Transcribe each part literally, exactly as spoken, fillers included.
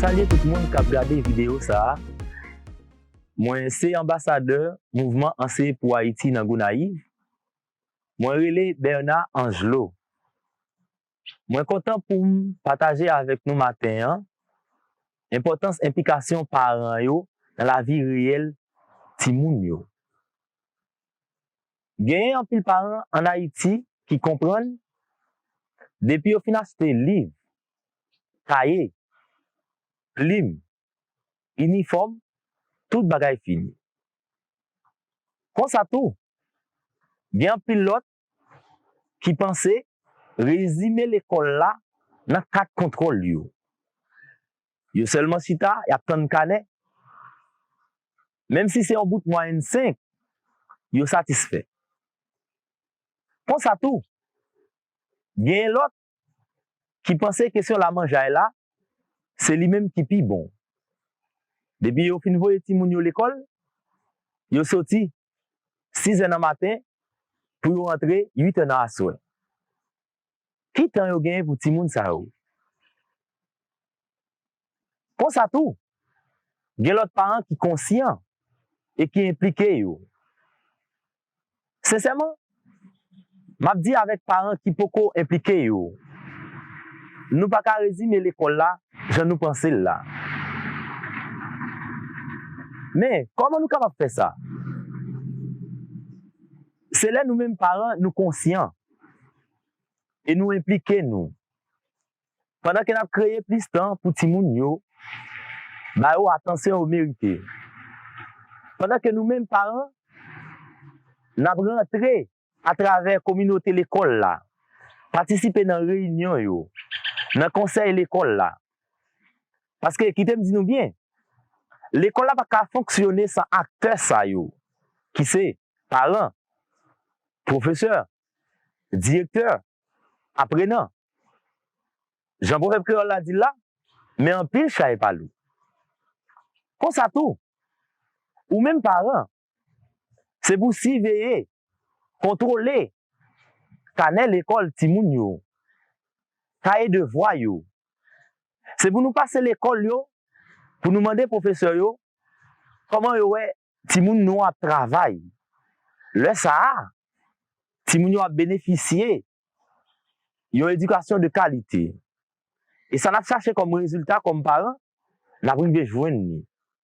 Salye tout moun k ap gade videyo sa a. Mwen se anbasadè Mouvman Anseye pou Ayiti nan Gonayiv. Mwen rele Bernard Angelo. Mwen kontan pou m pataje avèk nou maten an enpòtans enplikasyon paran yo nan lavi reyèl timoun yo. Genyen anpil paran ann Ayiti ki konprann depi yo fin achte liv, kaye, plim, inifòm, tout bagay fini. Konsa tou, gen anpil lòt ki panse rezime lekòl la nan kat kontwòl yo. Yo sèlman chita, y ap tann kanè. Menm si se yon bout mwayèn senk, yo satisfè. Konsa tou, genyen lòt ki panse kesyon lamanjay la, se li menm ki pi bon. Depi yo fin voye timoun yo lekòl, yo soti sizè nan maten pou yo rantre uitè nan aswè. Ki tan yo genyen pou timoun sa yo? Konsa tou, gen lòt paran ki konsyan e ki enplike yo. Sensèman, m ap di avèk paran ki poko enplike yo, nou pa ka rezime lekòl la jan nou panse l la. Men, kòman nou kapab fè sa? Se lè nou menm paran nou konsyan e nou enplike nou. Pandan ke n ap kreye plis tan pou timoun yo, ba yo atansyon yo merite. Pandan ke nou menm paran, n ap rantre atravè kominote lekòl la, patisipe nan reyinyon yo, nan konsèy lekòl la. Paske, kite m di nou byen, lekòl la pa ka fonksyone san aktè sa yo, ki se paran, pwofesè, direktè, aprenan. Jan pwovèb kreyòl la di l la, men anpil chay pa lou. Konsa tou, ou menm paran, se pou siveye, kontwole kanè lekòl timoun yo, kaye devwa yo. Se pou nou pase lekòl yo, pou nou mande pwofesè yo kòman yo wè timoun nou ap travay. Lè sa a, timoun yo ap benefisye yon edikasyon de kalite. E sa n ap chache kòm rezilta, kòm paran, n ap rive jwenn li.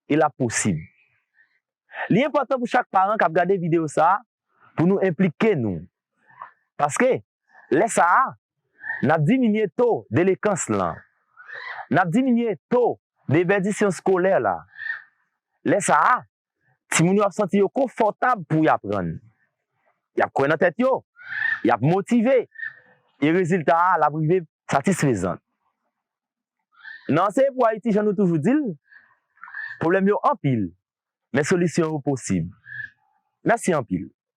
E l ap posib. Li enpòtan pou chak paran k ap gade videyo sa a, pou nou enplike nou. Paske, lè sa a, n ap diminye to delekans lan. N ap diminye to depèdisyon eskolè la. Lè sa a, timoun yo ap santi yo konfòtab pou y aprann. Y ap kwè nan tèt yo, y ap motive, e rezilta a l ap rive satisfezan. Nan Anseye pou Ayiti, jan nou toujou di l, pwoblèm yo anpil, men solisyon yo posib. Mèsi anpil.